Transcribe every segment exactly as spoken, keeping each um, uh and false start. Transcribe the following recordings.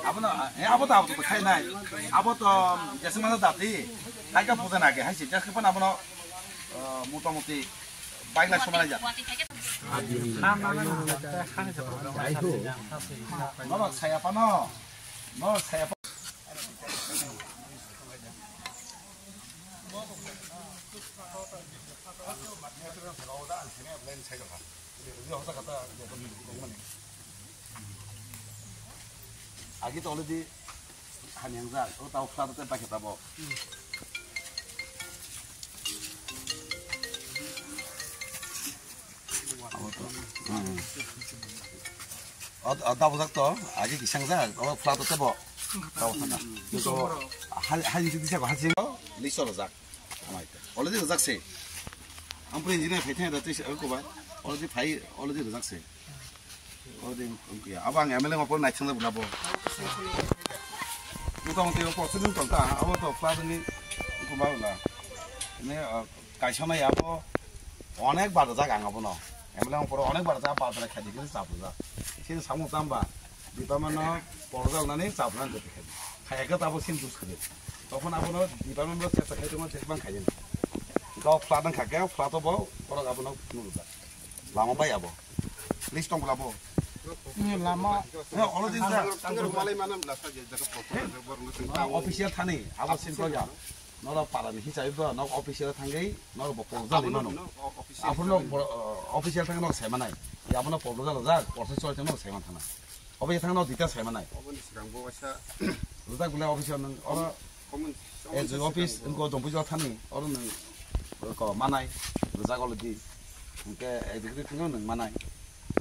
Abono, eh, abo to, abo to khai nai. Abo to, jesa masa dati. Hai ka puja na ke, hai si, jesa ke pan abono, eh, motamuti, baik lai somai ja. Norok saya pano, norok saya pano. Agi to already hamyang jak, o tao flat te bakhe tabok. Abo to. Hmm. O, o, tabok jak to, agi kisang jak, o flat te bo. Tao khana. Hai, hai, hai, hai, hai, hai, lisor jak. Amai te. Already rwjak se. Ampre engineer phai thang da twi se ko bai. Already phai, already rwjak se. Already, okay. Abo ang M L A ma por nai thang da bula bo. Motamuti o process tong ta, abo to flat ni ko ba bula. Ne, ah, kaisa nai abo onek bar rwjak ang abono. M L A ma por onek bar rwjak, bar bar khai di, kisa chap rwjak. Sini samung tamba. Department no porjal nani chapna jete khai. Khaya khe tabo sin dus khai. Tokon abono department bo chesa khai tongma chesa bang khai. Ga flat nang khake flat bo borok abono nurja. Lama bai abo. List tong labo. Ni lama. He, olo din sa. Tangro malai manam la sa je jaga proposal borno tang. Official thani abo sin ko ya. Noro para ni hisai bo nok official thangei noro bo porjal mano. Official. Aphuru nok official thang nok sai manai. Ya abono porjal jak porjal choi tong nok sai man thana. Obo ye thangno details hai manai. Oboni sigang bo waisa. Rwjak bwlai office o nwng oro common, common as sense office sigang bo. Nwng ko Dompui jora thani oro nwng ko manai rwjak already. Hwnkhe executive thangno nwng manai.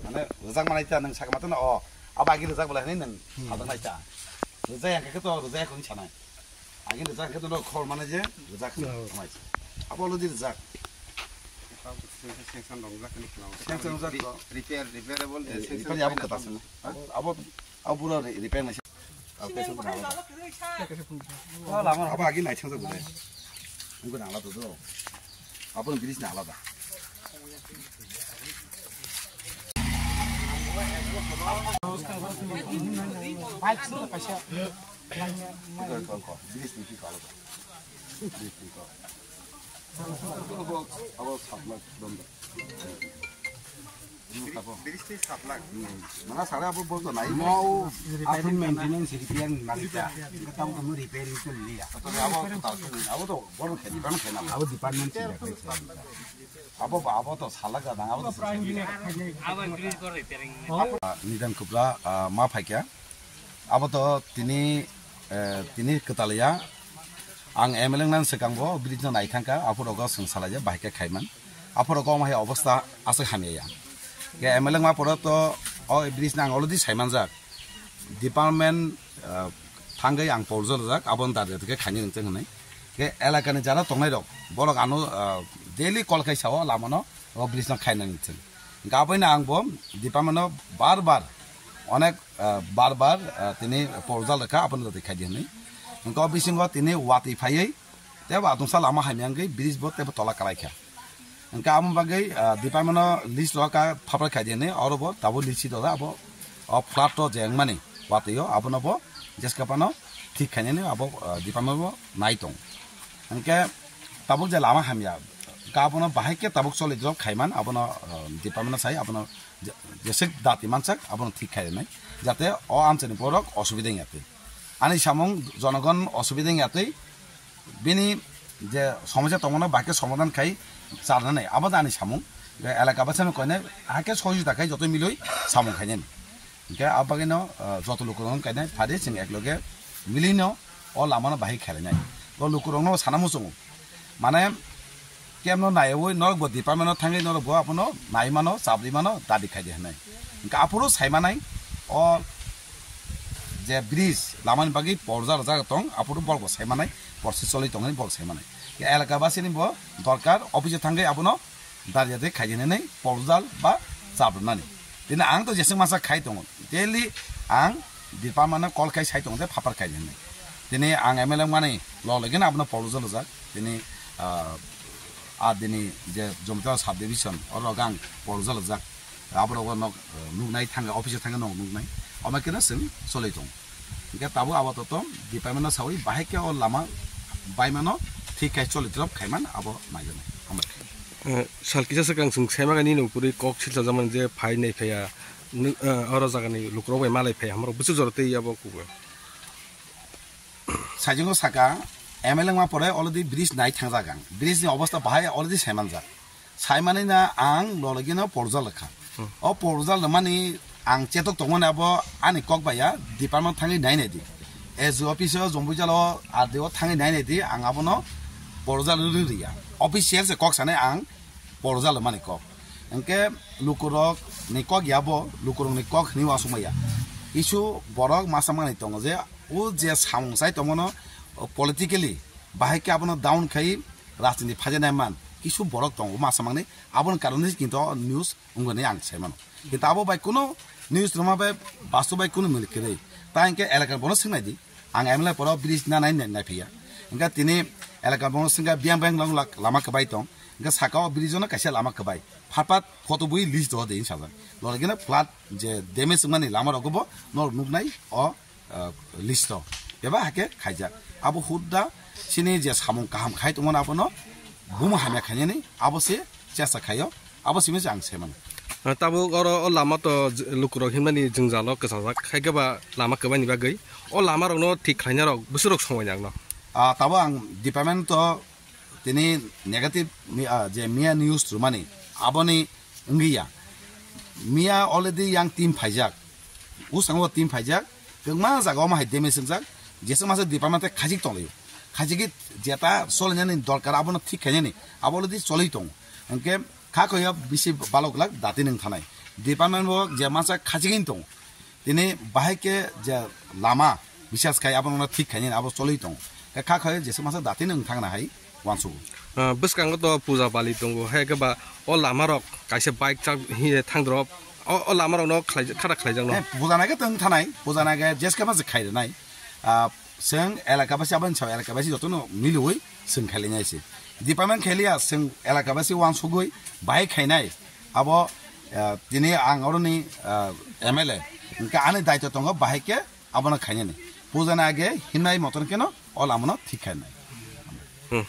Mane rwjak manai ta nwng sakma tano o abo agi rwjak bwlai hinwi nwng Hmm. Sajaknai ta. Rwjak ya khe to rwjak ya khe hwnwi sanai. Agini rijak khe no khor mane je rijak khe no amai. Abo lo di rijak. Sanction rok rijak khe no khwlao. Sanction rijak khe no. Repair, repairable je sanction repair abo khe ta sung. Abo, abo pura repair nai. Abo khe sung na. Abo agi nai sangjak bole. Ungko na ala to do. Abo bridge na ala da. Bike sung kaisa. Iko, iko, iko. Bridge ni iko, iko. Bridge ni iko. Abo, abo saplak dom da. Bridge ni saplak. Mana sare abo bol to nai. Mau apa maintenance repair ni mari ta. Kita mau kamu repairing tu liya. Atau abo, abo to bol kena, bol kena. Abo department sih. Abo ba, abo to salak gadang, abo to. Nidan Kupra, ah, ma phaikya. Abo to tini, eh, tini kwtalya. Ang M L A wngna swkang bo bridge no nai thangkha, aphuru rogo swng salai je bahai khe khaiman. Aphuru rogo omo hai obostha aswk hamya ya. Khe M L A wngma poro to o bridge no ang already saimanjak. Department, ah, thangwi ang porjol jak, aboni dabi dabi khe khaini rwngthung hwnwi. Khe elakani jara tongnai rok, borok ano, ah, daily call khai sao lama no, o bridge no khaina rwngthung. Hwnkhe aboino ang bo department no bar bar, onek, ah, bar bar, ah, tini porjal rwkha, aboni dabi khaidi hwnwi. Hwnkhe o bisingo tini watwi phaiwi, tebo adungsa lama hamya wngwi bridge bo tebo tola kwlai kha. Hwnkhe amo bagwi, ah, department no list roka phapra khaidi hwnwi, oro bo tabuk list si dora abo, o flat o je wngmani watwi o abono bo jeska phano thik khainani abo, ah, department bo nai tong. Hwnkhe tabuk je lama hamya, ka abono bahai khe tabuk choli drop khaiman abono, ah, department no sai abono je-, jesik dati mansak abono thik khainai, jate o amchaini borok osubida wngya twi. Ani samung jonogon osubida wngya twi, bini je somosya tongmano bahai khe somadhan khai charnani, abo da ani samung. Elaka basa no koine hai khe sohojita khai joto miloi samung khainani. Hwnkhe abo bagwino, ah, joto lukurok wng kainai phadi chwng ekloge milino o lamano bahai khelainai. O lukurokno sana muchungo. Mane kemno naiwi norok bo department o thangwi norok bo abono nai mano, chabri mano, dabi khai di hwnwi. Hwnkhe aphuru sai manai o je bridge lamani bagwi porja rwjak tong, aphuru borok bo sai manai, porsi choli tongmani borok sai manai. Elaka basini bo dorkar office o thangwi abono Darya de khaidi nini porjal ba chabrwnani. Tini ang to jeseng masa khai tongo. Daily ang department no call khai sai tongo de phapar khaidi nini. Tini ang M L A mani lo login abono porjal jak. Tini, ah, a dini je Jomtara sub division oro gang porjal jak. Aboro nok, eh, nuknai thang office thang nok nuknai. Omo khe no chwng choli tongo. Hingke tabuk abo to tong department no sawi bahai khe o lama baimano thik khai choli drop khaiman abo naijaknai. Hambai. Eh, sal kisa swkang chwng saimagani nung puri kok silsa jaman je phai nai phaiya, nung, eh, oro jagani lukurok bai malai phaiya, hamrok bwswk jora tei abo kubui. Sajingo saka, M L A wngma pore already bridge nai thangjak ang. Bridge ni obostha bahai already saimanjak. Saimani na ang lologino porjal rwkha. Hmm. O porjal rwmani ang chetok tongmani abo ani kok baiya department thangwi nainai di. S D O office o Jombujalo R D O thangwi nainai di ang abono porjal rwrwi rwya. Official se kok sanai ang porjal rwmani kok. Hingke lukurok ni kok ya bo, lukurok ni kok hinwi uansukmaya. Kisu borok masa manwi tongo je o je samung chai tongmano politically bahai khe abono down khai rajniti phajanai man kisu borok tongo masa manwi aboni karon hinwi kinto news wngwi ang sai mano. Kinto abo bai kuno news rwma bai bastu bai kuno milik kwrwi. Ta hingke elakar bono swngnai di. Ang M L A poro bridge na nai nai phaiya. Hingke tini elakar bono swngkha biyang biyang lang lak lama kwbai tong. Hingke saka o bridge no kaisa lama kwbai. Phatpat photo bui list do de sajak. Lorgina flood je damage wngmani lama rok bo nor nuknai o ah, list o. Beba hake khaijak. Abo hudda sini je samung kaham khai tongmani abono bumo hamya khainani abo se chesta khaio. Abo simi se ang semano. Ah, tabuk oro o lama to j-, lukurok himnani jwngjalo kwchajak. Hai khe ba lama kwbaini bagwi. O lama rokno thik khlaina rok bwswk rok songwi nangno. Ah, tabuk ang department to tini negative mi-, ah, je miya news rwmani aboni wngwi ya. Miya already yang team phaijak. Uskango team phaijak. Kwbangma jaga omo hai damage wngjak. Jesa masa department tei khajik tonglaio. Khajigwi jeta solinani dorkar abono thik khainani. Abo already choli tongo. Hingke kha khoyo bisi balok glak dati nung thanai. Department bo je masa khajigwi tongo. Tini bahai khe je lama bisas khai abono thik khainani abo choli tongo. Khe kha khoyo jesa masa dati nung thangna hai. Uansukgo. Ah, bwskango to puja pali tongo, hai khe ba o lama rok kaisa bike chak hiye thang drop, o, o lama rokno khlai, khata khlaijakno. Eh, puja nai khe tong thanai, puja nai khe jeske ma se khai rwnai. Ah, chwng elaka basi aboni sawi elaka basi jotono miliwi chwng khailai nai se. Department khailiya chwng elaka basi uansugwi bahai khainai. Abo, ah, tini ang oroni, ah, M L A. Hingke ani daityo tongo bahai khe abono khainani. Puja nai age himnai moton keno o lamano thik khainai. Hmm.